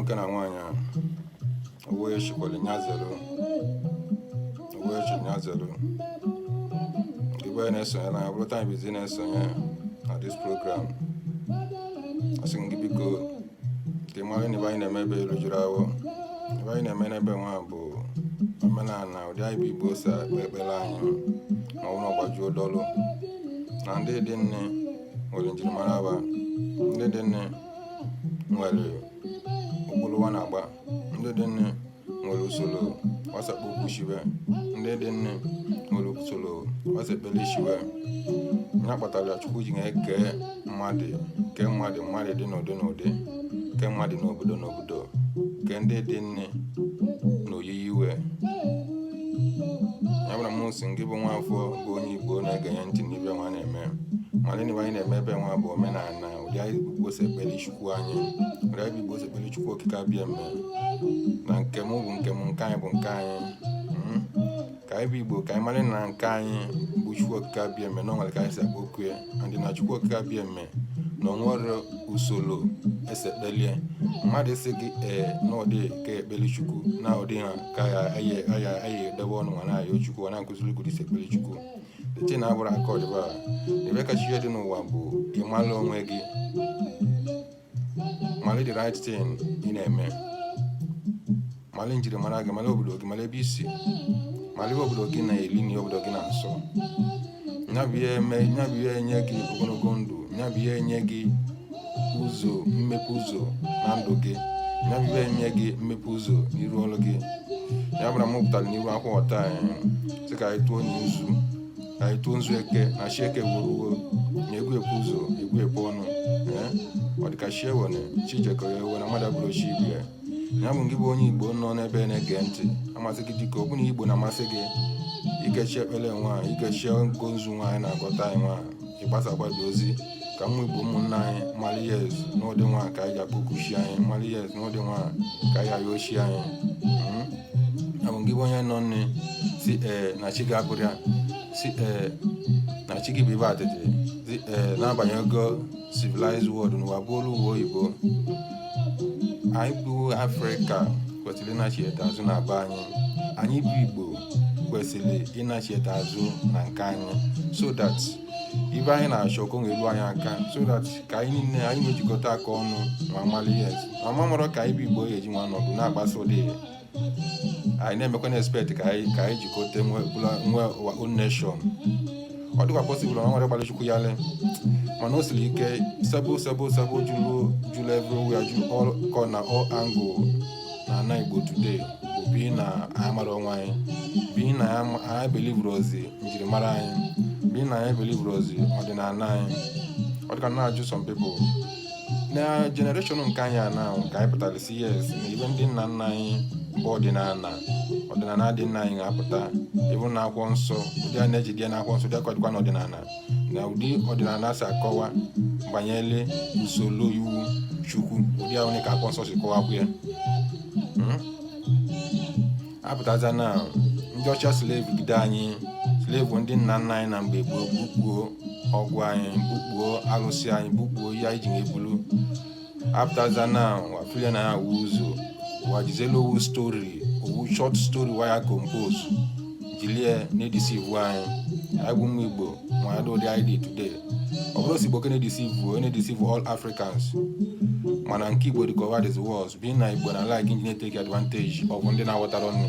Nwoke na nwaanyị a owe chikwara nyazelu, owe chi nyazelu. Igbe na-esonye na bụrụ time bizi na-esonye na this program, asị m gị, biko, ka ị mara na ebe anyị na-eme ebe elu juru awọ. Ebe anyị na-eme n'ebe nwa bụ omenala, ụdị anyị bụ Igbo si ekpe ekpere anyị ma ọ bụrụ na ọgbajuo dọlụ na ndị dị nne nwere njirimara aba, ndị dị nne nwere ụkpụrụ wa na-agba, ndị dị nne nwere usoro wasakpo okwu shiwe, ndị dị nne nwere usoro wasa ekpere shiwe. Ya kpatara Chukwu ji na-eke mmadụ, kee mmadụ, mmadụ dị n'ụdị n'ụdị, kee mmadụ n'obodo n'obodo, kee ndị dị nne na oyiyi iwe ya. Bụrụ mụ si gị bụ nwaafọ bụ onye Igbo na-egenye ntị n'ibe nwa na-eme, mana ibe anyị na-eme ebe nwa bụ omenala, ụdị anyị bụ Igbo si ekpere Chukwu anyị, ụdị anyị bụ Igbo si ekpere Chukwu Okike abịa eme na nke mụ bụ nke m, nke anyị bụ nke anyị. Ka anyị bụ Igbo, ka anyị mara na nke anyị bụ Chukwu Okike abịa eme na o nwere ka anyị si akpọ okwu ya, and na Chukwu Okike abịa eme na o nwere usoro esi ekpelie. Mmadụ isi gị ee na ụdị ka ekpeli Chukwu na ụdị ha ka ya aya edebe ọnụ ma na-ayọ Chukwu, ọ na-akụziri gị isi ekpeli Chukwu ete na abụrụ aka ọdịba. Ebe kacha ihe dị n'ụwa bụ ịmala onwe gị, mara the right thing ị na-eme, mara njirimara gị, mara obodo gị, mara ebe isi, mara ihe obodo gị na-eri na ihe obodo gị na-asọ. Ya bụ ihe eme, ya bụ ihe enye gị ogologo ndụ, ya bụ ihe enye gị ụzọ mmepe ụzọ na ndụ gị, ya bụ ihe enye gị mmepe ụzọ n'iru ọrụ gị. Ya bụ na m pụtara n'iru akwụkwọ ọta anyị sị ka anyị tụọ nzu, ka anyị tụọ nzu eke na chi eke wuruwo na egwu ekwu ụzọ egwu ekwe ọnụ. Ee, ọ dịka chi ewene chi jekọrọ ewe na mmadụ abụrụ chi ibe ya. Ya bụ gị bụ onye Igbo nọ n'ebe na-ege ntị, amasị gị dịka ọ bụ na Igbo na-amasị gị, ikechi ekpere nwa, ikechi ngo nzu nwaanyị na-agọta anyị nwa, ịgbasakwa dị ozi ka ụmụ Igbo ụmụnne anyị mara ihe n'ụdị nwa ka anyị ji akpọku chi anyị, mara ihe n'ụdị nwa ka anyị ayọ chi anyị. Ya bụ gị bụ onye nọ nne si ee na chi ga-abụrụ ya, si ee na chi gị bụ ibe atịtị, si ee n'agbanyeghị civilized world n'ụwa bụ olu uwe oyibo, anyị bụ Afrịka kwesịrị ịnachieta azụ na be anyị. Anyị bụ Igbo kwesịrị ịnachieta azụ na nke anyị, so that ibe anyị na-achọ ka ọ ga-elu anyị aka, so that ka anyị niile anyị na-ejikọta aka ọnụ ma mara ihe ma mara ka anyị bụ Igbo ga-eji nwa nọdụ na-agbasa ụdị anyị na-emekwa na expect ka anyị jikọta nwee our own nation. Ọ dịkwa possible na nwere gbalị Chukwu yale, mana o siri ike. Sabo sabo sabo julu julu everywhere, julu all corner, all angle na ana Igbo today bụ bi na anyị mara onwe anyị, bi na anyị believe ozi njirimara anyị, bi na anyị believe ozi ọdịnala anyị. Ọ dịka na-ajụ some people na generation nke anyị a na ka anyị pụtara si yes na ibe ndị nna nna anyị bụ ọdịnala, ọdịnala dị nna anyị ga-apụta ịbụ na akwụkwọ nsọ, ụdị a na-ejide ya n'akwụkwọ nsọ, ụdị aka dịkwa n'ọdịnala, na ụdị ọdịnala si akọwa banyere usoro iwu Chukwu, ụdị ahụ ka akwụkwọ nsọ si kọwakwu ya. Apụtaza na ndị ọcha slave gide anyị, slave ndị nna nna anyị na mgbe gboo, gbukpuo ọgwụ anyị, gbukpuo alụsị anyị, gbukpuo ihe anyị ji na-ebulu. Apụtaza na wafilie na ya wu ụzọ wajizelu owu story, owu short story waya compose jilie na-edeceive anyị. Anyị bụ ụmụ Igbo ma ya dị ụdị anyị dị today. Ọ bụrụ si Igbo ka na-edeceive, onye na-edeceive all Africans, mana nke Igbo dị ka ọwa is worse, being na Igbo na like engineer take advantage of ndị na-aghọtara nne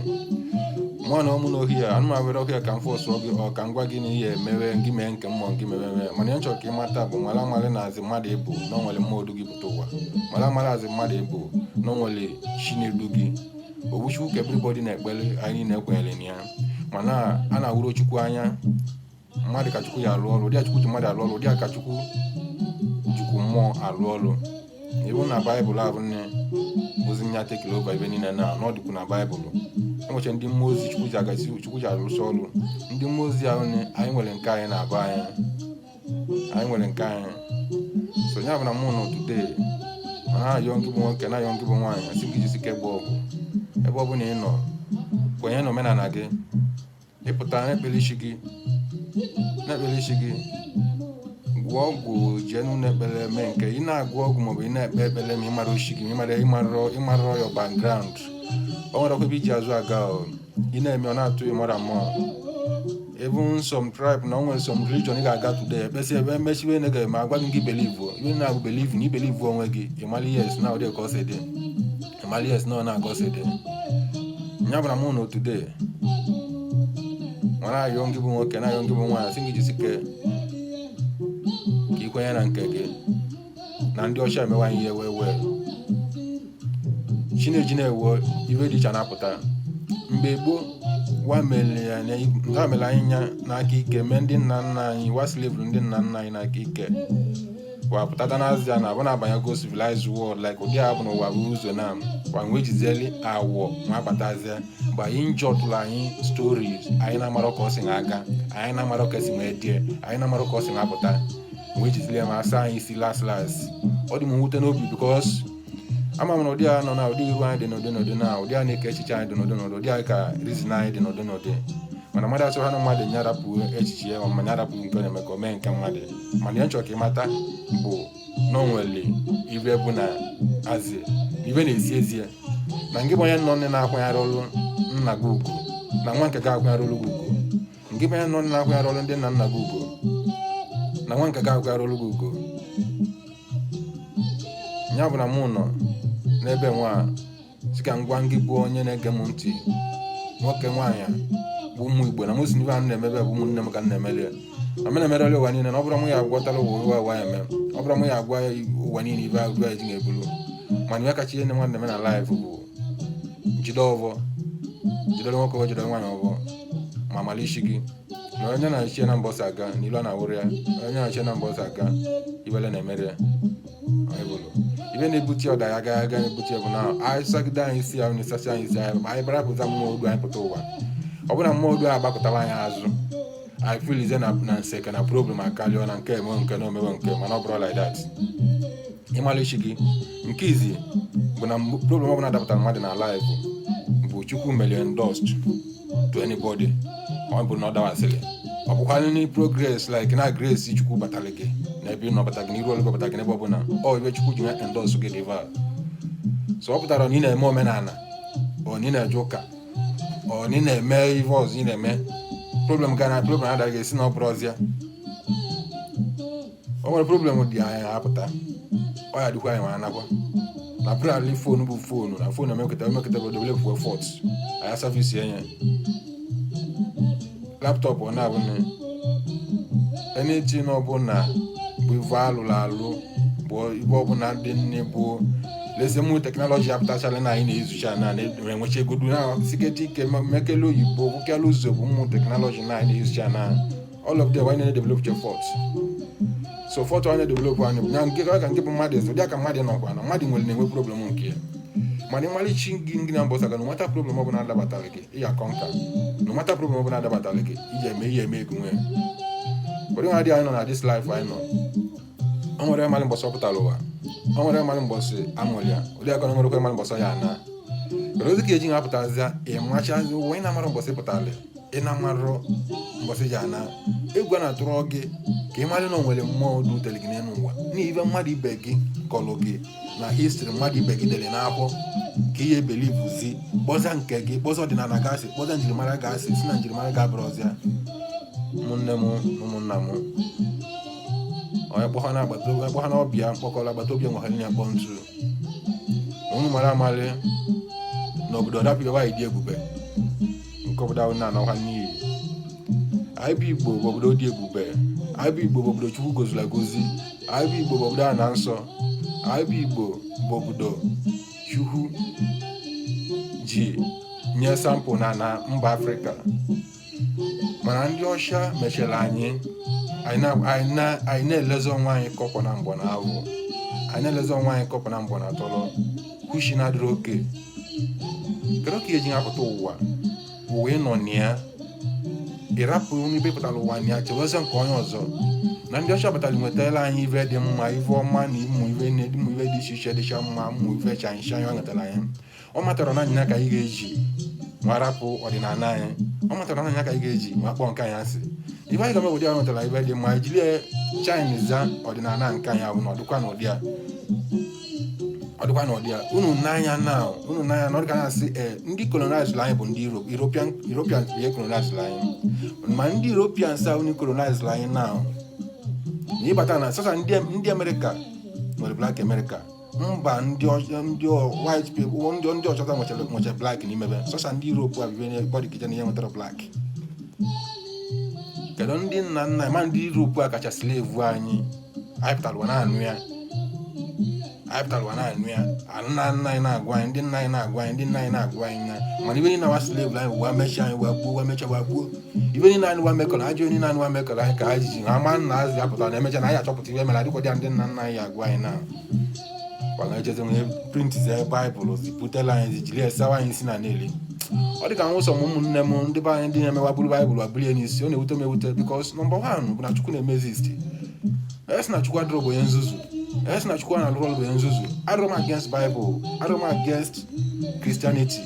mụọ na ụmụ n'ohi ya anụmanụ were ọhịa ka m fọsụọ gị, ọ ka m gwa gị na ihe emewe gị mee nke mmụọ gị mewe mee. Mana ihe m chọrọ ka ị mata bụ mara amara na azị mmadụ ịbụ na o nwere mmụọ odu gị pụta ụwa, mara amara azị mmadụ ịbụ na o nwere chi na-edu gị. Owu Chukwu ka everybody na-ekpere, anyị niile ekwenyere na ya, mana a na-awụrụ Chukwu anya mmadụ ka Chukwu ya alụ ọrụ. Ụdị a Chukwu ji mmadụ alụ ọrụ, ụdị a ka Chukwu jikwu mmụọ alụ ọrụ. Iwu na Baịbụl abụ nne bụzi nya take over ibe niile na n'ọdịkwu na Baịbụl enwecha ndị mmụọ ozi Chukwu ji agazi, Chukwu ji arụsị ọrụ ndị mmụọ ozi ahụ. Anyị nwere nke anyị na-abụ anyị, anyị nwere nke anyị. So ya bụ na mụ nọ today ma na-ayọ ngị bụ nwoke, na-ayọ ngị bụ nwaanyị, asị gị jisike gba ọgụ ebe ọ bụla ị nọ, kwenye na omenala gị, ịpụta na-ekpere isi gị, na-ekpere isi gị. Gwọọ ọgwụ, jee n'ụlọ ekpere, mee nke ị na-agwọ ọgwụ maọbụ ị na-ekpe ekpere, ma ịmara oshi gị, ma ịmara your background, o nwere ọkwa ebe iji azụ aga. O ị na-eme, ọ na-atụ ị mara mmụọ. Even some tribe na o nwere some religion ị ga-aga today, ekpesi ebe emechiwe na ga-eme, agwa gị gị believe ihe na-abụ believe na ibelieve onwe gị. Ịmala yes na ụdị ka ọ si dị, ịmala yes na ọ na-aka ọ si dị. Ya bụ na mụ na today nwere ayọ ngị bụ nwoke na ayọ ngị bụ nwaanyị, sị gị jisike ka ikwenye na nke gị na ndị ọcha emewa anyị ihe wee wee chineji na-ewe iwe dị iche na-apụta. Mgbe gboo wa mere ya ha mere anyị nya n'aka ike, mee ndị nna nna anyị wa slavery, ndị nna nna anyị n'aka ike, wa pụtata n'azịa na abụ na-abanyego civilized world, like ụdị a bụ n'ụwa bụ ụzọ na wa wee jizieli awọ ma abatazie. Mgbe anyị njọtụrụ anyị stories, anyị na-amarọ ka ọ si na-aga, anyị na-amarọ ka esi wee die, anyị na-amarọ ka ọ si na-apụta, wee jizili ya ma asa anyị isi last last. Ọ dị m mwute n'obi because ama m na ụdị a nọ na ụdị iru anyị dị n'ụdị n'ụdị, na ụdị a na-eke echiche anyị dị n'ụdị n'ụdị, ụdị a ka reason anyị dị n'ụdị n'ụdị. Mana mmadụ asị ha na mmadụ nyarapụ echiche ya ma nyarapụ nke ọ na-eme ka o mee nke mmadụ. Mana ihe nchọ ka ịmata bụ na o nwere ibe bụ na azị ibe na-esi ezie na ngị bụ onye nọ nne na-akwanyere ọrụ nna gị ugwu, na nwa nke gị akwanyere ọrụ gị ugwu. Ngị bụ onye nọ nne na-akwanyere ọrụ ndị nna nna gị ugwu, na nwa nke gị akwanyere ọrụ gị ugwu. Ya bụ na mụ nọ n'ebe nwa a sị ka ngwa ngị bụ onye na-ege m ntị, nwoke, nwaanyị, bụ ụmụ Igbo, na mụ si n'ibe a na-emebe bụ ụmụnne m ka m na-emeli ya, na m na-emereli ụwa niile, na ọ bụrụ mụ ya agwọtala ụwa ụwa ụwa eme, ọ bụrụ mụ ya agwa ụwa niile ibe agwa eji na-ebulu. Mana ihe kacha ihe nne mmadụ na-eme na life bụ jide ọvọ, jidere nwoke ọvọ, jidere nwaanyị ọvọ, ma mala isi gị na onye na-eche na mbọsị aga na ilu a na-awụrụ ya, onye na-eche na mbọsị aga ibele na-emere ya. Anyị bụrụ ibe na-ebute ọda ya aga aga na-ebute bụ na anyị sagide anyị isi anyị na-esasị anyị isi anyị, anyị barapụta mmụọ odu anyị pụta ụwa. Ọ bụrụ na mmụọ odu anyị agbakọtara anyị azụ, anyị filize na nseke na problem akarịọ na nke eme nke na omewe nke. Mana ọ bụrụ like that, ịmala isi gị nke izi bụ na problem ọbụla dapụtara mmadụ na life bụ Chukwu melie endorsed to anybody. Ọ bụ na ọ dawasịrị, ọ bụkwa ni progress, like na grace Chukwu batara gị n'ebe ị nọ, bata gị n'iru ọrụ, bata gị n'ebe ọbụla ọ ibe Chukwu ji endorse gị dịva. So ọ pụtara na ị na-eme omenala, ọ na ị na-eje ụka, ọ na ị na-eme ife ọzọ ị na-eme, problem ga na problem adaghị esi na ọ bụrụ ọzịa. O nwere problem dị anya apụta, ọ ya dịkwa anyị ma anakwa na probably phone bụ phone na phone emekọta emekọta bụ develop for fault anya service enye laptop. Ọ na-abụ na anything ọbụla bụ ife alụrụ alụ, bụ ife ọbụla dị nne, bụ leze mụ technology apụtachala na anyị na-ezucha na na-enwecha egodu na sikete ike mekele oyibo bukele ụzọ bụ ụmụ technology na anyị na-ezucha na all of them anyị na-develop che fault. So fault anyị na-develop anyị bụ ya nke ka nke bụ mmadụ ụdị aka mmadụ nọkwa na mmadụ nwere na-enwe problem nke ya. Mana ịmalichi gị ngị na mbọsa ga na nwata problem ọbụla adabatara gị, ị ya conquer na nwata problem ọbụla adabatara gị, iji eme ihe eme ego nwee ụdị nwa dị anyị nọ na this life anyị nọ. O nwere mmadụ mbọsị ọ pụtara ụwa, o nwere mmadụ mbọsị amụrụ ya, ụdị aka na nwerekwa mmadụ mbọsị ya ana. Kedu ozi ka eji na-apụtazịa ịmachazi ụwa ị na-amarụ mbọsị pụtara, ị na-amarụ mbọsị ji ana? Egwu a na-atụrụ gị ka ị mara na o nwere mmụọ dị utere gị n'elu ụwa n'ihi ibe mmadụ ibe gị kọrọ gị na history mmadụ ibe gị dere n'akwụkwọ ka ihe believuzi kpọza nke gị, kpọza ọdịnala gasị, kpọza njirimara gasị, si na njirimara ga abụrọzịa. Ụmụnne m na ụmụnna m, onye kpọha na agbata onye kpọha na ọbịa mkpọkọrọ agbata obi enweghara na-akpọ ntu. Unu mara amalị na obodo dapụ nwaanyị dị ebube nke obodo ahụ na-anọkwa n'iyi. Anyị bụ Igbo bụ obodo dị ebube. Anyị bụ Igbo bụ obodo Chukwu goziri agozi. Anyị bụ Igbo bụ obodo a na nsọ. Anyị bụ Igbo bụ obodo Chukwu ji nye sample na mba Afrịka. Mana ndị ọcha mechara anyị, anyị na-elezi onwe anyị kọpọ na mgbọ na awụ, anyị na-elezi onwe anyị kọpọ na mgbọ na atọrọ kwushi na adịrị oke. Kedu ka eji apụta ụwa, ụwa ịnọ na ya, ịrapụ ibe pụtara ụwa na ya, chewezie nke onye ọzọ? Na ndị ọcha batara nwetara anyị ife dị mma, ife ọma, na ịmụ ife na ịmụ ife dị iche iche dịcha mma, mmụ ife chansha ọ nwetara anyị. Ọ matara na anyị ka anyị ga-eji Ma rapụ ọdịnala anyị, ọ matara na anya ka anyị ga-eji ma kpọọ nke anyị asị. Ibe anyị ga-eme ụdị ahụ nwetara ibe dị mma, ejiri ya Chinese ọdịnala nke anyị ahụ na ọdịkwa n'ụdị a, ọ dịkwa n'ụdị a. Unu n'anya na unu n'anya na ọ dịka na-asị, ee, ndị colonize anyị bụ ndị Europe, Europeans bụ ihe colonize anyị. Ma ndị Europeans ahụ ndị colonize anyị now, na ịbata na sọsọ ndị Amerịka nwere Black America. Mba, ndị ndị white people, ndị ọchọta nwechara black n'ime be. Sọsọ ndị Europe a bụ ihe bọdị kije na ihe nwetara black. Kedu ndị nna nna ma ndị Europe a kacha slave anyị? Anyị pụtara ụwa na-anụ ya, anyị pụtara ụwa na-anụ ya. Nna nna anyị na-agwa anyị, ndị nna anyị na-agwa anyị, ndị nna anyị na-agwa anyị na mana ibe niile awa slave anyị wee mechie anyị, wee gbuo, wee mechie, wee gbuo. Ibe niile anyị wa mekọrọ, ajọ niile anyị wa mekọrọ anyị ka ha jiji ha ma nna azị apụtara na emecha na anyị achọpụta ibe mere adịkwa dị. Ndị nna nna anyị agwa anyị na kwana ejeze nwere print baịbụl zipụtela anyị, jiri esawa anyị isi na na-eli. Ọ dị ka nwụsọ m ụmụnne m, ndị be anyị, ndị na-emewa buru baịbụl abulie n'isi. Ọ na-ewute m ewute, because number one bụ na Chukwu na-eme exist. Esi na Chukwu adịrọ bụ onye nzuzu, esi na Chukwu na-alụ ọrụ bụ onye nzuzu. Adịrọ m against Bible, adịrọ m against Christianity,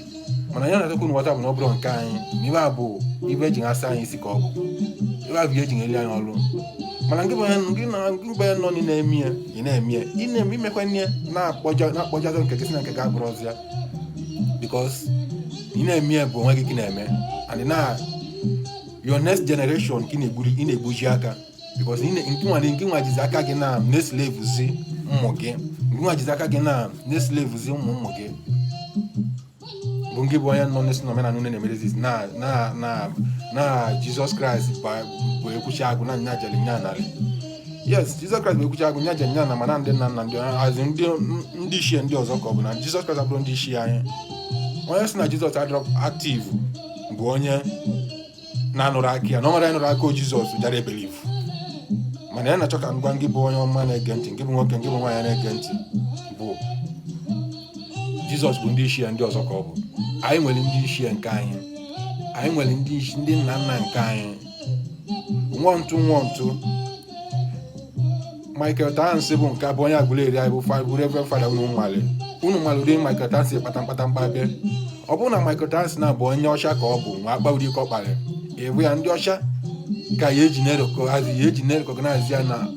mana ya na-achọkwu nghọta bụ na ọ bụrụ nke anyị na ibe a bụ ibe eji asa anyị isi ka ọ bụ ibe a bụ ihe eji eli anyị ọrụ. Mana nke bụ onye gị na nke bụ onye nọ na-eme ya, ị na-eme ya, ị na-eme imekwa ihe na-akpọjazọ nke gị si na nke gị abụrụzi ya, because ị na-eme ya bụ onwe gị ka ị na-eme, and na your next generation ka ị na-egburi, ị na-egbuji aka, because nke nwa jizi aka gị na na-eslavezi ụmụ gị, nke nwa jizi aka gị na na-eslavezi ụmụ ụmụ gị, bụ nke bụ onye nọ n'isi na omenala unu na-emerezi na Jizọs Kraịst bụ ekwuchi agụ na nya jere nya narị. Yes, Jizọs Kraịst bụ ekwuchi agụ nya jere nya na, mana ndị nna nna ndị azị ndị ichie ndị ọzọ ka ọ bụ na Jizọs Kraịst abụrụ ndị ichie anyị. Onye sị na Jizọs adịrọ active bụ onye na-anụrụ aka ya na ọ nwere nụrụ aka Jizọs jara ebelieve. Mana ya na-achọ ka ngwa ngị bụ onye ọma na-ege ntị, ngị bụ nwoke, ngị bụ nwaanyị na-ege ntị, bụ Jizọs bụ ndị ichie ndị ọzọ ka ọ bụ. Anyị nwere ndị ichie nke anyị, anyị nwere ndị isi, ndị nna nna nke anyị. Nwọntụ nwọntụ Michael Tansi bụ nke bụ onye Aguleri anyị, bụ Reverend Father. Unu nwale, unu nwale ụdị Michael Tansi kpata mkpata mkpa bịa. Ọ bụrụ na Michael Tansi na-abụ onye ọcha ka ọ bụ nwa akpa ụdị ka ọ kpara ebu ya, ndị ọcha ka ya eji na-erecognize ya, eji na-erecognize ya na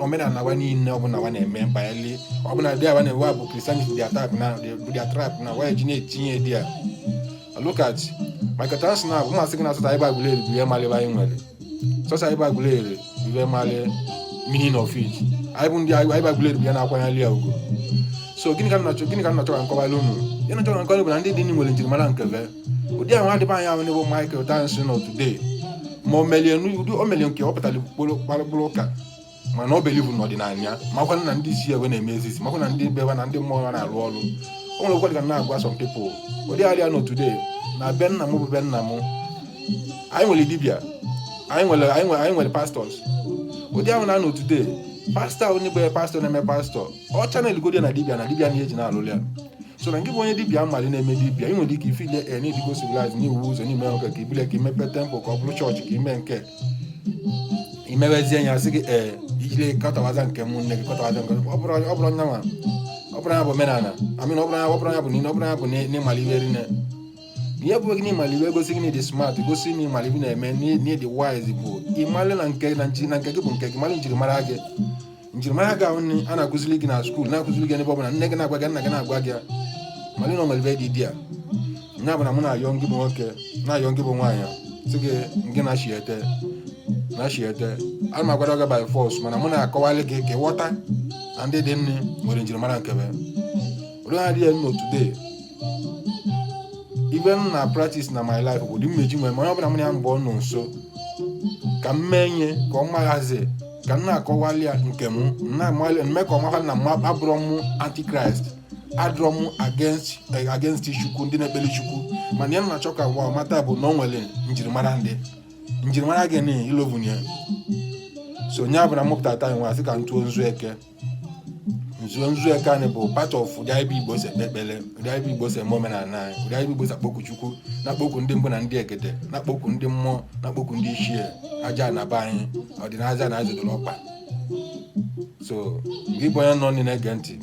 omenala wa niile ọbụla wa na-eme banyere ọbụla dị awa na-ewe bụ Christianity, their type na their tribe na wa eji na-etinye dị ya. Look at Michael Tansi na bụ masị gị na asụta ebe Aguleri bụ ihe malị anyị nwere sọsọ ebe Aguleri bụ ihe malị meaning of it. Anyị bụ ndị anyị bụ Aguleri bụ ya na-akwanyere ya ugwu. So gịnị ka m na-achọ, gịnị ka m na-achọ ka nkọwara unu? Ya na-achọ ka nkọwara bụ na ndị dị nwere njirimara nke be ụdị ahụ adịba anyị ahụ bụ Michael Tansi nọ today. Ma o melie ụdị o melie nke ọ pụtara kpụrụ ụka, mana ọ believe n'ọdịnala ya, makwa na ndị isi ewe na-eme ezizi, makwa na ndị be na ndị mmụọ ya na-arụ ọrụ. O nwere okwu dị ka m na-agwa some people ụdị arịa nọ today na be nna m bụ be nna m. Anyị nwere dibịa, anyị nwere pastors. Ụdị ahụ na-anọ today, pastọ onye bụ pastọ na-eme pastọ ọ channel godi na dibịa na dibịa na-eji na-alụlụ ya. So na nke bụ onye dibịa amali na-eme dibịa, ị nwere ike ifile e na-edigo civilize n'iwu ụzọ n'ime nwoke ka ibile ka imepe temple ka ọ bụrụ chọọchị ka ime nke imewezie ya, sị gị ee, ijile kọtawaza nke m nne gị, kọtawaza nke ọ bụrụ nyanwa, ọ bụrụ ya bụ omenala amin, ọ bụrụ ya, ọ bụrụ ya bụ niile, ọ bụrụ ya bụ n'ịmali iwe rinne. Ihe bụ gị n'ịmali iwe gosi gị na ịdị smart, gosi na ịmali iwe na-eme na ịdị wise, bụ ịmali na nke na nji na nke gị bụ nke gị, malị njirimara gị. Njirimara gị ahụ a na-akụziri gị na school, na-akụziri gị n'ebe ọ bụla, nne gị na-agwa gị, nna gị na-agwa gị ya, malị na ọ nwere ibe dị dị ya. Nya bụ na mụ na-ayọ ngị bụ nwoke, na-ayọ ngị bụ nwaanyị, sị gị ngị na-achị ete na-achị ete. Ana m agwara gị by force, mana mụ na-akọwalị gị ka ịghọta na ndị dị nne nwere njirimara nke be ụdị ha dị ya nọ today. Even na practice na my life bụ ụdị mmeji nwere, mana ọ bụla mụ na ya mgbe ọ nọ nso ka m mee nye ka ọ maghazi ka m na-akọwali ya nke m na-amali mme ka ọ makwa na m abụrọ mụ antichrist, adịrọ m against Chukwu, ndị na-ekpere Chukwu. Mana ya na-achọ ka gwa mata bụ na ọ nwere njirimara, ndị njirimara gị na ilovun ya. So nya bụ na mụpụta taa nwa sị ka m tụọ nzu eke. Nzu eke anyị bụ part of ụdị anyị bụ Igbo si ekpe ekpere, ụdị anyị bụ Igbo si eme omenala anyị, ụdị anyị bụ Igbo si akpọku Chukwu, na-akpọku ndị mbụ na ndị egede, na-akpọku ndị mmụọ, na-akpọku ndị ichie aja na be anyị ọdịnaja na azụdoro ọkpa. So gị bụ onye nọ na-ege ntị,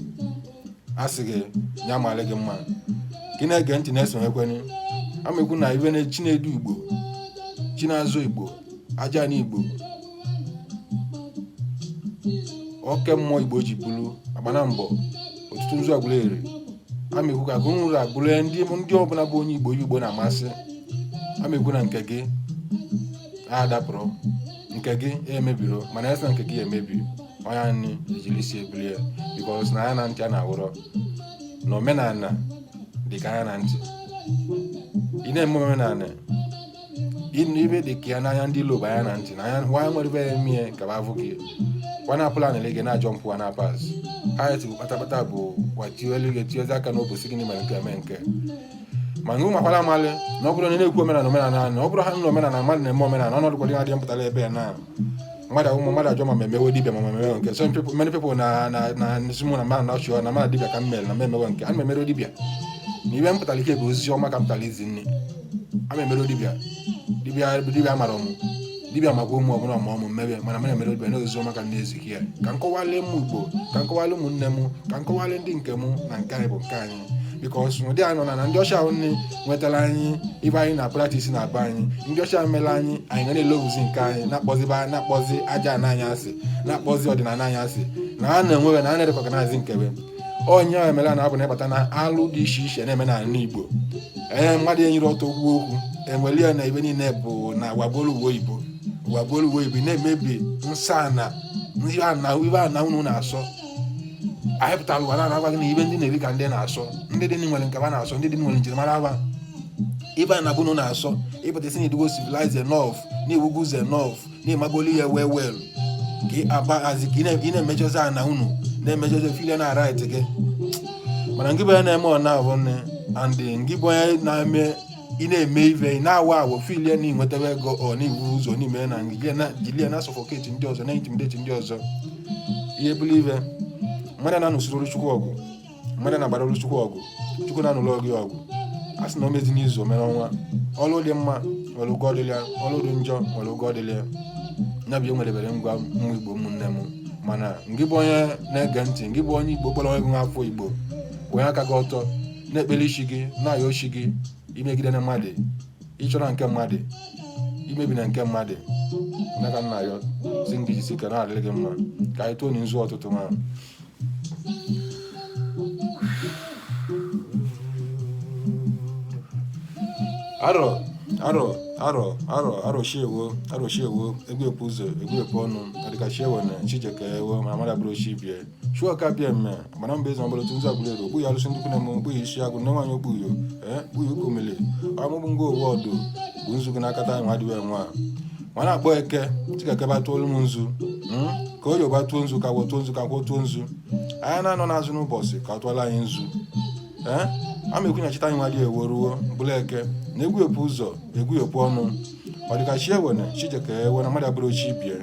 a sị gị ya malị gị mma ka ị na-ege ntị na-esonyekweni. Amekwu na ibe na Chinedu Igbo, Chinazụ Igbo, aja na Igbo, oke mmụọ Igbo ji bulu agbana mbọ ọtụtụ nzu Aguleri. Amekwu ka gụnụrụ abụrụ ndị ọbụla bụ onye Igbo, Igbo na-amasị. Amekwu na nke gị adapụrụ, nke gị emebiro, mana esi na nke gị emebi, onye anyị ejiri isi ebuli ya, because na anya na ntị a na-awụrọ na omenala dị ka anya na ntị. Ị na-eme omenala, ibe dị ka ya n'anya ndị ilo bụ anya na ntị na anya nwa nwere ibe ya emie ka ba avụ gị wa na-apụla anịle gị na-ajọ mpụ wa na-apas ha ti bụ kpatakpata bụ watielu gị tiezi aka n'obosi gị mere nke eme nke. Mana ụmụ akwara amalị na ọ bụrụ na na-ekwu omenala, omenala na ọ bụrụ ha na omenala mmadụ na-eme omenala, ọnọdụ kwado adịghị mpụtara ebe ya na mmadụ ahụ, mmadụ ajọ ma emewe dibịa, ma emewe nke. Some people, many people na na na mmadụ na ọchị na mmadụ dibịa ka m mere na m emewe nke ana m emere dibịa na ibe m pụtara ike bụ ozizi ọma ka m pụtara izi nne. Ama emere dibịa, dibịa dibịa mara ọmụ dibịa makwa ụmụ ọbụla ma ọmụ mmebe, mana m na-emere dibịa na ozizi ọma ka m na-eziki ya, ka m kọwalị ụmụ Igbo, ka m kọwalị ụmụnne m, ka m kọwalị ndị nke m na nke anyị bụ nke anyị, because ụdị anyị nọ na ndị ọcha ahụ nne nwetara anyị ibe anyị na practice na be anyị. Ndị ọcha mere anyị, anyị ga na-elovuzi nke anyị, na-akpọzi na-akpọzi aja ana anyị asị, na-akpọzi ọdịnala anyị asị, na ha na-enwewe na ha na-erecognize nkebe onye ahụ emere na abụ na ịbata na alụ dị iche iche na-eme n'ala Igbo. Ee, mmadụ enyere ọtọ okwu okwu enwere ya na ibe niile bụ na wagolu uwe oyibo, wagolu uwe oyibo na-emebi nsọ ana ibe ana unu na-asọ. Anyị pụtara ụwa na-agwa gị na ibe ndị na-eri ka ndị na-asọ, ndị dị nwere nke ha na-asọ, ndị dị nwere njirimara ha, ibe a na bunu na-asọ. Ịpụta isi na idugo civilized enough, na iwuguze enough, na ịmagolu ya well ka ị aba azi ka ị na-emejọzi ana unu, na-emejọzi filie na right gị. Mana ngị bụ onye na-eme ọ na-abụ nne and ngị bụ onye na-eme, ị na-eme ive, ị na-awa awọ filie na ịnwetawa ego ọ na iwu ụzọ n'ime na jilie na suffocate ndị ọzọ, na intimidate ndị ọzọ. Ihe bụrụ ive mmadụ na-anụsiri ọrụ Chukwu ọgụ, mmadụ na-agbara ọrụ Chukwu ọgụ, Chukwu na-anụrụ gị ọgụ. A sị na o mezi n'izu o mere ọnwa. Ọlụ dị mma nwere ụgwọ ọdịlị ya, ọlụ dị njọ nwere ụgwọ ọdịlị ya. Ya bụ ihe nwerebere ngwa ụmụ Igbo, ụmụnne m. Mana ngị bụ onye na-ege ntị, ngị bụ onye Igbo kpọrọ onye gị afọ Igbo, onye aka gị ọtọ na-ekpere isi gị, na-ayọ ochi gị, imegide na mmadụ, ịchọrọ nke mmadụ, imebi na nke mmadụ, n'aka nna ya si ngị jisi ka na-adịrị gị mma. Ka anyị tụọ nzu ọtụtụ nwa arọ arọ arọ arọ arọ shiewo arọ shiewo egwu ekwu ụzọ egwu ekwu ọnụ adịka shiewo na chijeke ewo ma mara bụrụ chi bie shuo ka bie mme mana mba eze ọbụla otu nzu Aguleri okpu ya alụsị ndị kwune m okpu ya isi agụ nne nwaanyị okpu yo ee kpu ya ukomele ọmụgbụ ngwa owu ọdụ bụ nzu gị n'aka taa nwa adịwe nwa ma na-akpọ eke chika kebe tụọlụ m nzu, ka oyi gba tụọ nzu, ka gwọ tụọ nzu, ka nkwọ tụọ nzu, anyị na-anọ n'azụ n'ụbọchị ka ọ tụọla anyị nzu. Ee, ama ekwu nyachita anyị nwa dị ewo ruo bụla eke na egwu ekwu ụzọ egwu ekwu ọnụ ọ dịka chi ewene chijeke ewe na mmadụ abụrụ chi bie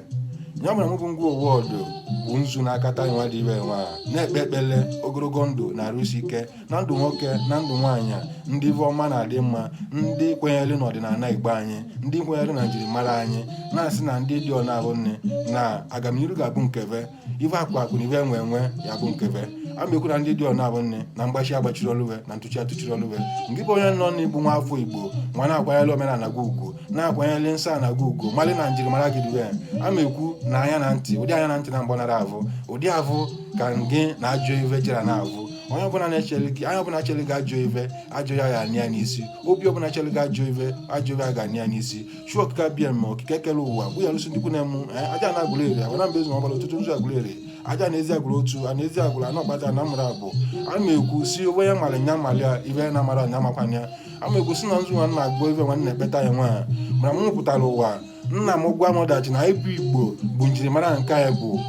ya mere mụ bụ ngwa owu ọdụ bụ nzu n'aka taa nwa dị ibe nwa na-ekpe ekpele ogologo ndụ na arụ isi ike na ndụ nwoke na ndụ nwaanyị, ndị ive ọma na-adị mma, ndị kwenyere n'ọdịnala Igbo anyị, ndị kwenyere na njirimara anyị, na-asị na ndị dị ọna abụ nne na agamniru ga-abụ nkebe ive akụ akụ na ive enwe enwe ya bụ nkebe. Ama ekwu na ndị dị ọna abụ nne na mgbachi agbachiri ọlụwe na ntụchi atụchiri ọlụwe. Ngị bụ onye nọ n'ịbụ nwa afọ Igbo nwa na-akwanyere omenala gị ugwu, na-akwanyere nsọ ana gị ugwu, malị na njirimara gị dịwe. Ama ekwu na anya na ntị, ụdị anya na ntị na mgbọnara avụ ụdị avụ ka ngị na ajọ ive jere na avụ. Onye ọbụla na-echere gị, anya ọbụla chere gị ajọ ive, ajọ ya ga ya n'isi. Obi ọbụla chere gị ajọ ive, ajọ ive ga ya n'isi. Chụọ okike bịa mme okike kere ụwa bụ ya alụsị ndị kwune mụ aja na Aguleri agwa na mba ezi ọbara ọtụtụ nzu Aguleri aja na ezi agwụrụ otu a na ezi agwụrụ anọ kpata na mụrụ abụ. Ama ekwu si onye ya mara nya mara ya, ibe ya na-amara nya makwana ya. Ama ekwu si na nzu nwa nna agụ ive nwanne ekpeta ya nwa mana m pụtara ụwa nna m gwa m ọdachi na ịbụ Igbo bụ njirimara nke anyị bụ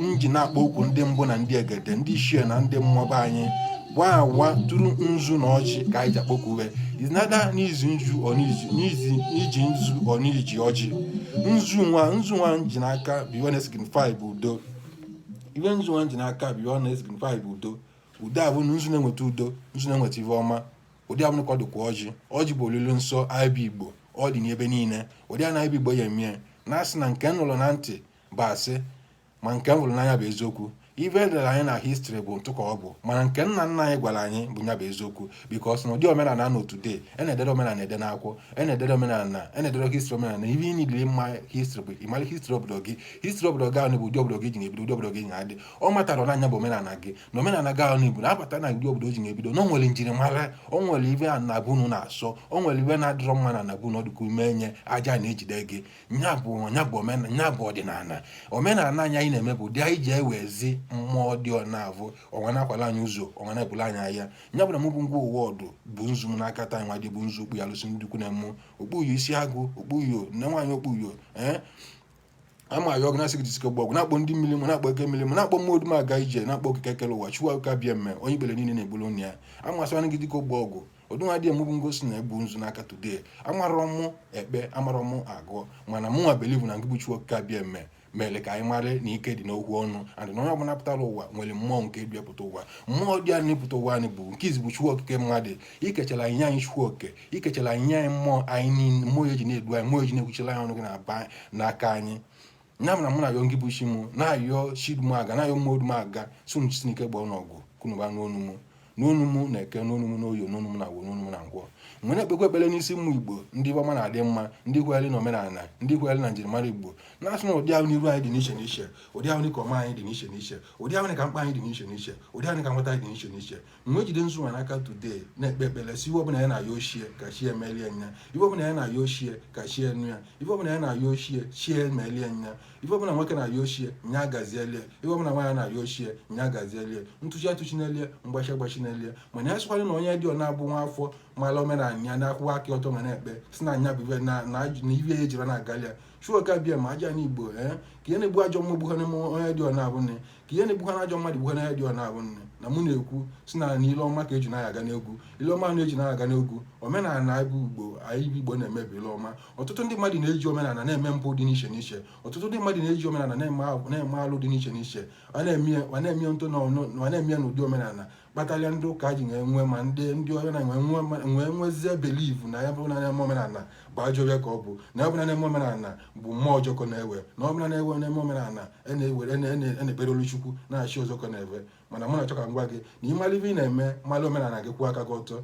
nji na-akpọ okwu ndị mbụ na ndị egede, ndị ichie na ndị mmụọ be anyị gwa awa tụrụ nzu na ọjị ka anyị ji akpọkwuwe izinada n'izu nzu ọ n'izu iji nzu ọ n'iji ọjị nzu nwa nzu nwa nji n'aka bụ ihe na-esignify bụ udo. Ihe nzu nwa nji n'aka bụ ihe na-esignify bụ udo. Udo abụ na nzu na-enweta udo, nzu na-enweta ive ọma. Ụdị abụrụ ka ọ dịkwa ọjị. Ọjị bụ olili nsọ anyị bụ Igbo, ọ dị n'ebe niile. Ụdị a na anyị bụ Igbo ya emie na-asị na nke m nụrụ na ntị bụ asị, ma nke m hụrụ n'anya bụ eziokwu. Ife edere anyị na history bụ ntụ ka ọ bụ, mana nke nna nna anyị gwara anyị bụ ya bụ eziokwu, because na ụdị omenala nọ today, e na-edere omenala ede n'akwụkwọ, e na-edere omenala, e na-edere history omenala. Ife ị niile mma history bụ ịmara history obodo gị. History obodo gị ahụ bụ ụdị obodo gị ji na-ebido, ụdị obodo gị na-adị. Ọ matara na anya bụ omenala gị na omenala gị ahụ bụ na-abata na ụdị obodo ji na-ebido, na o nwere njirimara, o nwere ibe a na-abụ unu na-asọ, o nwere ibe na-adịrọ mma na nabụ unu ọdụka ume nye aja na-ejide gị. Nya bụ omenala, nya bụ ọdịnala. Omenala anyị anyị na-eme bụ ụdị anyị ji ewezi mmụọ dị ọ na-avụ ọnwa na-akwala anyị ụzọ, ọnwa na-ebulu anyị ahịa. Nya bụ na mụ bụ ngwa ụwa ọdụ bụ nzu m n'aka taa nwa dị bụ nzu okpu ya alụsị ndị ukwu na-emu okpuyo isi agụ, okpuyo nne nwaanyị, okpuyo ee ama ayọ ọgụ na-asị gị jisike gba ọgụ, na-akpọ ndị mmiri m, na-akpọ eke mmiri m, na-akpọ mmụọ odum aga ije, na-akpọ okike kere ụwa, Chukwu aka bịa mme onye ikpere niile na-egburu onye ya. Amasịwana gị dịka ogbe ọgụ ọdụnwa dị emụ bụ ngosi na-ebu nzu n'aka today. Amarọ mụ ekpe, amarọ mụ agụọ, mana mụ nwa believe na ngị bụ Chukwu okike abịa mme mere ka anyị mara na ike dị n'okwu ọnụ, and na onye ọbụla pụtara ụwa nwere mmụọ nke dị pụta ụwa. Mmụọ dị anyị pụta ụwa anyị bụ nke izi bụ Chukwu okike mmadụ ikechara anyị nye anyị Chukwu oke ikechara anyị nye anyị mmụọ anyị niile, mmụọ eji na-edu anyị, mmụọ eji na-ekwuchara anyị ọnụ gị na-aba n'aka anyị. Nya bụ na mụ na-ayọ ngị bụ chi mụ, na-ayọ chi dum aga, na-ayọ mmụọ dum aga sunu Chineke gbaa n'ọgụ kunuba n'onu mụ, n'onu mụ na eke, n'onu mụ n'oyo, n'onu mụ na agwọ, n'onu mụ na nkwọ. Mgbe na-ekpekwa ekpere n'isi mmụ Igbo, ndị ọma na-adị mma, ndị kwere na omenala, ndị kwere na njirimara Igbo, na-asị na ụdị ahụ n'iru anyị dị n'iche n'iche, ụdị ahụ ka ọma anyị dị n'iche n'iche, ụdị ahụ ka mkpa anyị dị n'iche n'iche, ụdị ahụ ka nweta anyị dị n'iche n'iche. Mgbe ejide nzu nwa n'aka today na-ekpe ekpere si iwe ọbụla ya na-ayọ ochie ka chi emelie nya, iwe ọbụla ya na-ayọ ochie ka chi enu ya, ife ọbụla ya na-ayọ ochie chi emelie nya, ife ọbụla nwoke na-ayọ ochie nya gazielie, ife ọbụla nwaanyị na-ayọ ochie nya gazielie, ntụchi atụchinelie, mgbachi agbachinelie. Mana ya sịkwana na onye dị ọ na-abụ nwa afọ mara omenala ya na-akwụwa aka ọtọ ma na-ekpe si na nya bụ ife na ife ya ejiri na-agali ya. Chuoka bịa ma aja n'Igbo ee ka ihe na-egbu ajọ mmụọ gbugha n'ime onye dị ọ na-abụ nne, ka ihe na-egbukwa na ajọ mmadụ gbugha na dị ọ na-abụ nne. Na mụ na-ekwu si na ile ọma ka eji na aga n'egwu, ile ọma na-eji na aga n'egwu. Omenala anyị bụ Igbo, anyị bụ Igbo na-emebi ile ọma. Ọtụtụ ndị mmadụ na-eji omenala na-eme mpụ dị n'iche n'iche. Ọtụtụ ndị mmadụ na-eji omenala na-eme alụ dị n'iche n'iche. A na-eme ntụ na na-eme n'ụdị omenala kpatalịa ndị ụka ji nwe ma ndị ọbịa na nwee nwezie believe na ya bụrụ na na-eme omenala bụ ajọ ọbịa ka ọ bụ, na ya bụrụ na na-eme omenala bụ mmụọ ọjọọ ka na-ewe, na ọ bụrụ na na-ewe na-eme omenala e na-ewere na-ekpere olu Chukwu na-achị ọzọ ka na-ewe. Mana mụ na-achọ ka m gwa gị na ịmara ife ị na-eme, mara omenala gị, kwụọ aka gị ọtọ,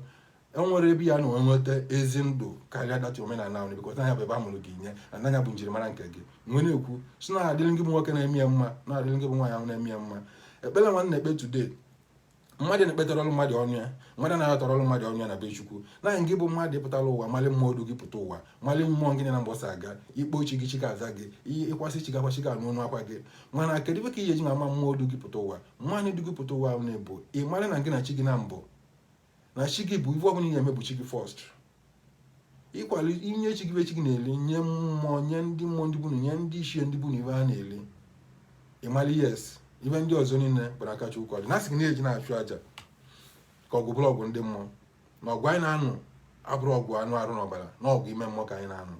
enwere ebe ya na onwe nweta ezi ndụ karịa data omenala ahụ, because anya bụ ebe a mụrụ gị nye na anya bụ njirimara nke gị. Nwe na-ekwu si na adịrị gị bụ nwoke na-eme ya mma, na-adịrị gị bụ nwaanyị ahụ na-eme ya mma. Ekpere nwanne na-ekpe today, mmadụ na-ekpetara ọrụ mmadụ ọnụ ya, mmadụ na-atọrọ ọrụ mmadụ ọnụ ya na be Chukwu. Naanị gị bụ mmadụ pụtara ụwa, malị mmụọ du gị pụta ụwa, malị mmụọ gị na mbọsị aga ikpe ochi gị, chi ga-aza gị, ịkwasị chi gakwachi ga anụ ọnụ akwa gị. Mana kedu ebe ka ihe eji ma ama mmụọ du gị pụta ụwa? Mmụọ du gị pụta ụwa ahụ na-ebu ị mara na gị na chi gị na mbụ na chi gị bụ ife ọbụla ị na-eme bụ chi gị first. Ịkwali inye chi gị ife chi gị na-eli, nye mmụọ, nye ndị mmụọ ndị bunu, nye ndị ichie ndị bunu ife a na-eli, ịmali yes, ife ndị ọzọ niile bụ n'aka Chukwu ka ọ dị. Na sị gị na-eji na-achụ aja ka ọgụ bụrụ ọgụ ndị mmụọ, na ọgụ anyị na-anụ abụrụ ọgụ anụ arụ na ọbara, na ọgụ ime mmụọ ka anyị na-anụ.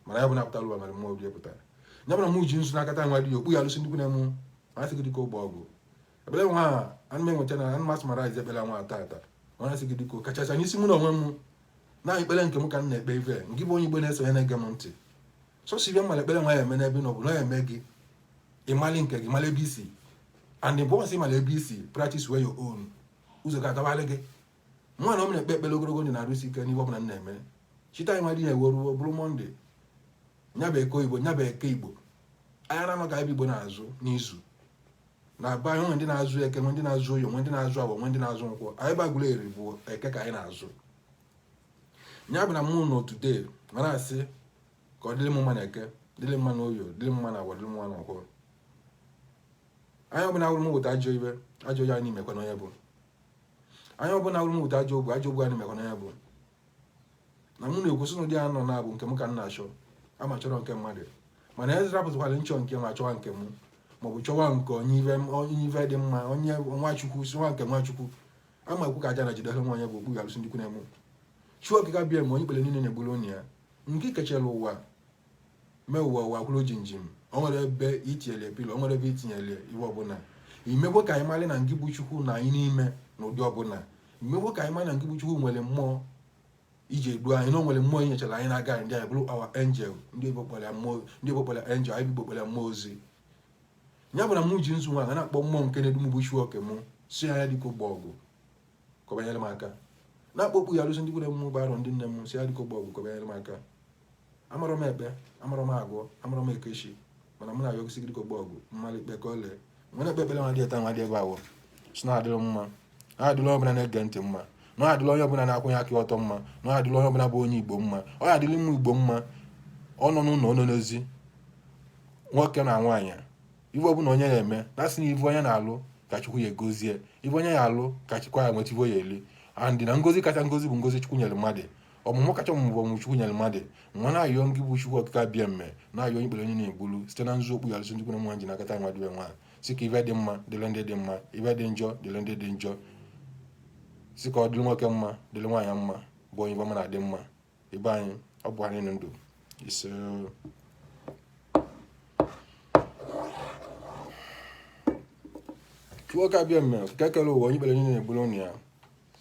Mana ya bụ na-apụtara ụwa mere mmụọ obi pụtara ya bụ na mụ ji nzu n'aka taa nwa dị ya okpu ya alụsị ndị na-emu ma sị gị dịka ụgbọ ọgụ ekpere nwa a anụ m enweta na anụ masị mara ize ekpere nwa tata. Mana sị gị dịka kachasị n'isi mụ na onwe m na ekpere nke m ka m na-ekpe ife nke bụ onye Igbo na-esonye na-ege m ntị sọsọ ibe mmara ekpere nwa ya eme n'ebe na ọ bụ na ya eme gị ịmali nke gị, mara ebe isi, and the once ịmara ebe isi, practice where your own ụzọ ga-agawalị gị. Nwa na ọ na-ekpe ekpere ogologo ndụ na-arụsi ike n'ihe ọbụla m na-eme. Chita anyị nwa dị ya eweruo bụrụ Monday, nya bụ eke Igbo, nya bụ eke Igbo anya na-anọ ka ebe Igbo na-azụ n'izu na be anyị. Nwe ndị na-azụ eke, nwe ndị na-azụ oyo, nwe ndị na-azụ agwa, nwe ndị na-azụ nkwọ. Anyị gbagoro eri bụ eke ka anyị na-azụ. Nya bụ na mụ nọ today mara asị ka ọ dịrị m mma na eke, dịrị mma na oyo, dịrị mma na agwa, dịrị mma na nkwọ. Anya ọbụla hụrụ m weta ajọ ibe, ajọ onye anyị mekwa na onye bụ. Anya ọbụla hụrụ m weta ajọ ogbu, ajọ ogbu anyị mekwa na onye bụ. Na mụ na-ekwu sị na ụdị anọ na-abụ nke m ka m na-achọ ama chọrọ nke mmadụ, mana Ezra pụtakwara nchọ nke ma chọwa nke mụ, maọbụ chọwa nke onye ive, onye ive dị mma, onye Nwachukwu si nwa nke Nwachukwu ama ekwu ka aja na jidere nwa onye bụ okpu ga-alụsị ndị na-emu Chukwu okike bịa ma onye ikpere niile na-egburu onye ya nke kechara ụwa mee ụwa, ụwa kwuru jinjim. O nwere ebe itinyere pillow, o nwere ebe itinyere iwe ọbụla. Imekwe ka anyị marị na ngị bụ Chukwu na anyị n'ime n'ụdị ọbụla. Imekwe ka anyị marị na ngị bụ Chukwu nwere mmụọ iji edu anyị, na o nwere mmụọ inyechara anyị na-aga anyị, ndị anyị bụrụ our angel. Ndị Igbo kpọrọ ya mmụọ, ndị Igbo kpọrọ ya angel, anyị Igbo kpọrọ ya mmụọ ozi. Ya bụ na mụ ji nzu nwa ga na-akpọ mmụọ nke na-edu m bụ Chukwu oke mụ, si ya dịka ụgbọ ọgụ ka ọ banyere m aka, na-akpọ okpu ya alụsị ndị kwere m bụ arọ ndị nne m, si ya dịka ụgbọ ọgụ ka ọ banyere m aka. Amarọ m ekpe, amarọ m agwọ, amarọ m ekeshi, mana mụ na-ayọgisi gị dịka ụgbọ ọgụ mmalị ikpe ka ọ lee nwere ekpe ekpere nwa dị eta nwa dị ebe awọ si na adịrọ mma, na adịrọ onye ọbụla na-ege ntị mma, na adịrọ onye ọbụla na-akwụnye aka ọtọ mma, na adịrọ onye ọbụla bụ onye Igbo mma. Ọ ya adịrị ụmụ Igbo mma, ọ nọ n'ụlọ, ọ nọ n'ezi, nwoke na nwaanyị, ife ọbụla onye na-eme, na asị na ife onye na-alụ ka Chukwu ya egozie, ife onye ya alụ ka Chukwu ya nweta ife ya eli. And na ngozi kacha ngozi bụ ngozi Chukwu nyere mmadụ, ọmụmụ kacha ọmụmụ bụ ọmụmụ Chukwu nyere mmadụ. Nwa na-ayọ ngị bụ Chukwu okike abịa mme na-ayọ onye ikpere onye na-egbulu site na nzu okpu ya alụsị ndị kwere nwa ji nakọta nwa dịbe nwa, si ka ife dị mma dịrị ndị dị mma, ife dị njọ dịrị ndị dị njọ, si ka ọ dịrị nwoke mma, dịrị nwaanyị mma, bụ onye ife ọma na-adị mma. Ibe anyị ọ bụ anyị ndụ ise. Chukwu okike abịa mme okike kere ụwa, onye ikpere onye na-egbulu ụnụ ya.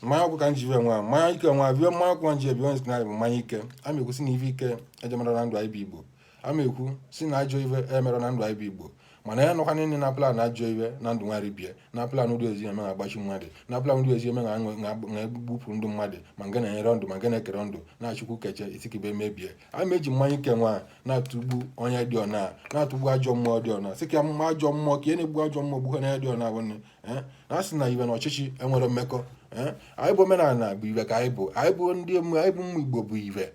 Mmanya ọkụ ka m ji nwa mmanya ike nwa bie mmanya ọkụ nwa ji ebi onye na bụ mmanya ike. A ma ekwu si na ife ike ejemara na ndụ anyị bụ Igbo. A ma ekwu si na ajọ ife emere na ndụ anyị bụ Igbo, mana ya nọkwa niile na plan ajọ ife na ndụ nwa ribie na plan ụdị ezi eme na-agbachi mmadụ, na plan ụdị ezi eme na-egbupụ ndụ mmadụ, ma nke na-enyere ndụ ma nke na-ekere ndụ na-achụkwu keche isikibe mebie. A ma eji mmanya ike nwa na-atụgbu onye dị ọna, na-atụgbu ajọ mmụọ dị ọna, sị ka mma ajọ mmụọ ka ihe na-egbu ajọ mmụọ gbughe na dị ọna bụ nne na asị na iwe na ọchịchị enwere mmekọ. Anyị bụ omenala bụ iwe ka anyị bụ, anyị bụ ndị anyị bụ ụmụ Igbo bụ iwe.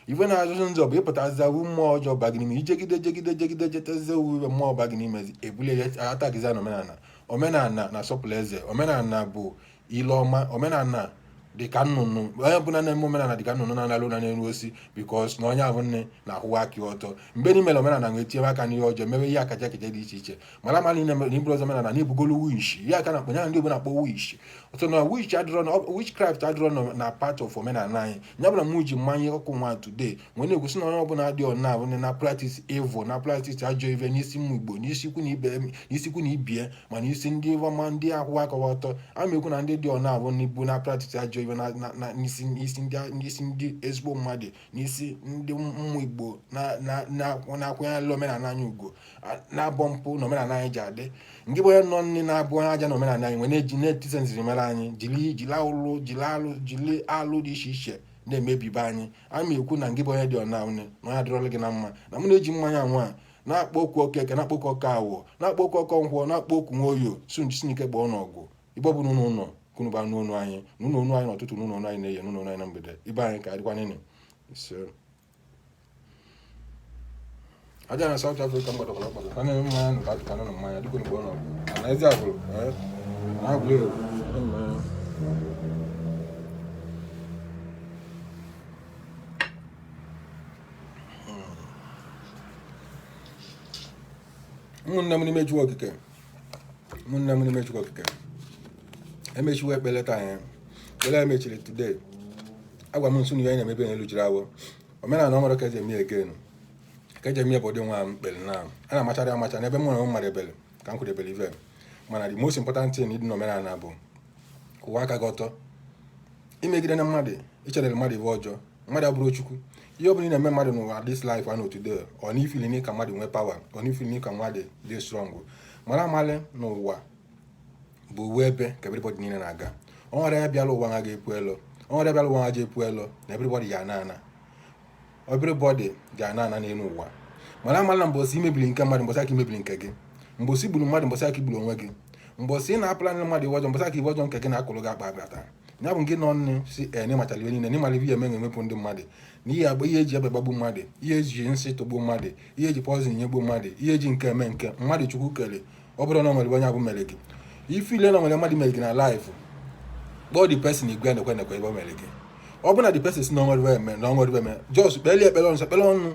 Iwe na-azụzụ nzọ bụ ịpụtazi awu mmụọ ọjọọ ba gị n'ime, ijegide jegide jegide jetezi owu iwe mmụọ ba gị n'ime, ebulie ya atagiza na omenala. Omenala na-asọpụrụ eze, omenala bụ ile ọma, omenala dị ka nnụnụ. Onye ọbụla na-eme omenala dị ka nnụnụ na-analụ ụra n'elu osisi, because na onye ahụ nne na-akwụwa aka ọtọ. Mgbe n'imere omenala nwee tinye aka n'ihe ọjọọ, mewe ihe akaja akaja dị iche iche, mara mara na iburu ọzọ omenala na ibugolu witch, ihe aka na-akpọ ya ndị Igbo na-akpọ witch ọtọ na witch adịrọ na witchcraft adịrọ na part of omenala anyị. Ya bụ na mụ ji mmanya ọkụ nwa today nwee na-ekwusi na onye ọbụla dị ọna abụ na practice evil, na practice ajọ ife n'isi ụmụ Igbo, n'isi ikwu na ibie, ma n'isi ndị ọma ndị akwụwa aka ọtọ. A ma ekwu na ndị dị ọna abụ n'ibu na practice ajọ ife n'isi ndị ezigbo mmadụ, n'isi ndị ụmụ Igbo na-akwanyere omenala anyị ugwu, na-abọ mpụ na omenala anyị ji adị. Nke bụ onye nọ nne na-abụ onye aja na omenala anyị nwee na-eji na-etisa njirimara anyị, jiri jiri alụ jiri alụ jiri alụ dị iche iche na-emebibe anyị. A ma ekwu na ngị bụ onye dị ọna une na onye adịrọla gị na mma, na mụ na-eji mmanya nwa na-akpọ okwu okeke, na-akpọ okwu ọka awọ, na-akpọ okwu ọkọ nkwọ, na-akpọ okwu nwoyo su njisinike gbọọ n'ọgụ igbe ọ bụ n'ụlọ ụlọ kunu ba n'onu anyị n'ụlọ onu anyị n'ụtụtụ, n'ụlọ onu anyị na-eyi, n'ụlọ onu anyị na mgbede. Ibe anyị ka adịkwa nini ise. Aja na South Africa mgbadakwara mgbada ka na-eme mmanya nụ ka atụka nụ mmanya dịka onugbo n'ọgụ na ezi agụrụ na agụrụ egwu mmanya. Ụmụnne m n'ime Chukwu okike, ụmụnne m n'ime Chukwu okike, emechiwo ekpere taa. Anyị ekpere emechiri today. Agwa m nso na ihe anyị na-emebe n'elu jiri awọ omenala ọhụrụ ka eji eme again, ka eji eme bụ ụdị nwa m kpere na a na-amachara amacha n'ebe m nwere mmadụ ebele ka m kwudebere ive. Mana the most important thing ịdị n'omenala bụ kwụwa aka gị ọtọ. Imegide na mmadụ, ichere mmadụ ive ọjọọ, mmadụ abụrụ Chukwu. Ihe ọ bụla ị na-eme mmadụ n'ụwa, this life anọ today, ọ na ifili ka mmadụ nwee power, ọ na ifili ka mmadụ dị strong, mara amalị n'ụwa bụ uwe ebe ka everybody niile na-aga. Ọ nwere ya bịala ụwa ha ga-epu elu, ọ nwere bịala ụwa ha ji epu elu na everybody ya ana ana, everybody ji ana ana n'elu ụwa. Mara amalị na mbọsị imebiri nke mmadụ, mbọsị aka imebiri nke gị. Mbọsị gburu mmadụ, mbọsị aka igburu onwe gị. Mbọsị ị na-apụla ndị mmadụ iwe ọjọọ, mbọsị aka iwe ọjọọ nke gị na-akụrụ gị akpa abịata. Ya bụ nke nọ nne si e n'ịmachara ihe niile, n'ịmara ihe eme na-emepụ ndị mmadụ na ihe agba, ihe eji egbe gbagbu mmadụ, ihe eji nsị tụgbu mmadụ, ihe eji poison nyegbu mmadụ, ihe eji nke eme nke mmadụ. Chukwu kere ọ bụrụ na o nwere onye abụ mere gị ife ile na nwere mmadụ mere gị na life, kpọọ the person igwe nekwe nekwe ebe o mere gị. Ọ bụ na the person si na onwere eme na onwere eme, just kpelie ekpere ọnụ, ekpere ọnụ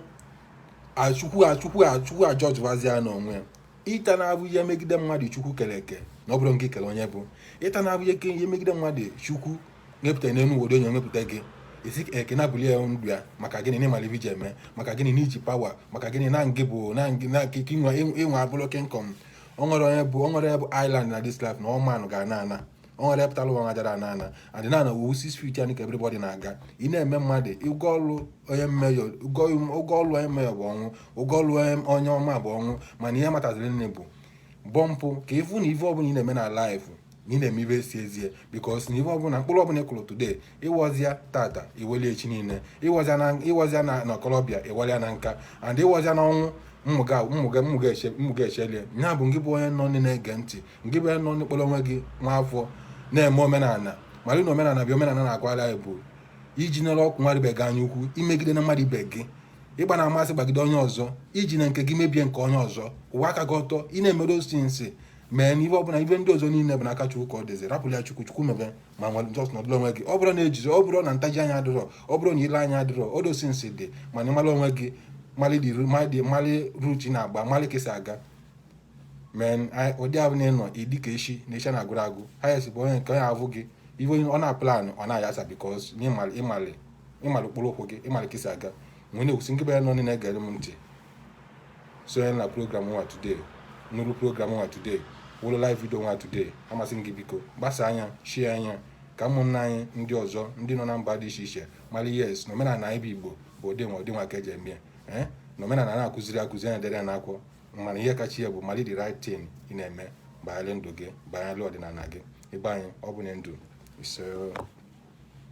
achukwu achukwu achukwu ajọjụvazi ya n'onwe ya. Ịta na-abụ ihe megide mmadụ Chukwu kere eke na ọ bụrụ nke kere onye bụ ịta na-abụ ihe megide mmadụ Chukwu nwepụta n'elu obodo onye nwepụta gị esi eke na-abụli ya ndụ ya. Maka gịnị na ịmara ife iji eme? Maka gịnị na iji power? Maka gịnị na ngị bụ na ngị na nke ịnwe abụrụ kingdom? O nwere onye bụ, o nwere onye bụ island na this life na ọmanụ ga-ana ana. O nwere pụtara ụwa jara ana ana and na ana wu 6 feet ya ka everybody na-aga. Ị na-eme mmadụ ụgwọ ọrụ onye mmejọ, ụgwọ ọrụ onye mmejọ bụ ọnwụ, ụgwọ ọrụ onye ọma bụ ọnwụ. Mana ihe mataziri nne bụ Bọ mpụ ka ịfụ na ife ọbụla ị na-eme na life na ị na-eme ibe si ezie, because na ife ọbụla, mkpụrụ ọbụla ị kụrụ today, ịwọzịa tata, iweli echi niile, ịwọzịa na okorobịa, ịwọlịa na nka, and ịwọzịa na ọnwụ. Mmụga mmụga mmụga eche, mmụga echelie. Ya bụ, ngị bụ onye nọ na-ege ntị, ngị bụ onye nọ n'kpọrọ onwe gị nwa afọ na-eme omenala, mara na omenala bụ omenala na-akwara anyị bụ iji nere ọkụ mmadụ ibe gị anya ukwu, imegide na mmadụ ibe gị, ịgba na amasị gbagide onye ọzọ, iji na nke gị mebie nke onye ọzọ, ụwa aka gị ọtọ. Ị na-emere osi nsị mee na ife ọbụla, ife ndị ọzọ niile bụ n'aka Chukwu ka ọ dịzi. Rapụrụ ya Chukwu, Chukwu mebe ma nwere just nọdụrụ onwe gị. Ọ bụrụ na ejizi, ọ bụrụ na ntaji anya adịrọ, ọ bụrụ na ile anya adịrọ, odosi nsị dị, mana ịmara onwe gị, mali dị mali route ị na-agba, mali ka esi aga. Men ụdị ahụ na ịnọ ịdị ka echi na echi na-agụrụ agụ ha ya bụ onye nke onye avụ gị ife onye ọ na-aplan, ọ na-ayasa, because na ịmali ịmali ịmali ụkpụrụ ụkwụ gị, ịmali ka esi aga. Nwee na-ekwusi nke bụ nọ na-egere m ntị, sonye na program nwa today, nụrụ program nwa today, wụrụ live video nwa today, amasị m gị, biko gbasa anya, share anya, ka ụmụnna anyị ndị ọzọ ndị nọ na mba dị iche iche mara, yes, na omenala anyị bụ Igbo bụ ụdị nwa, ụdị nwa ka eji eme ya. Ee, na omenala na-akụziri akụzi anya dere ya n'akwụkwọ, mana ihe kacha ya bụ mali the right thing ị na-eme banyere ndụ gị, banyere ọdịnala gị. Ebe anyị ọ bụ na ndụ ise.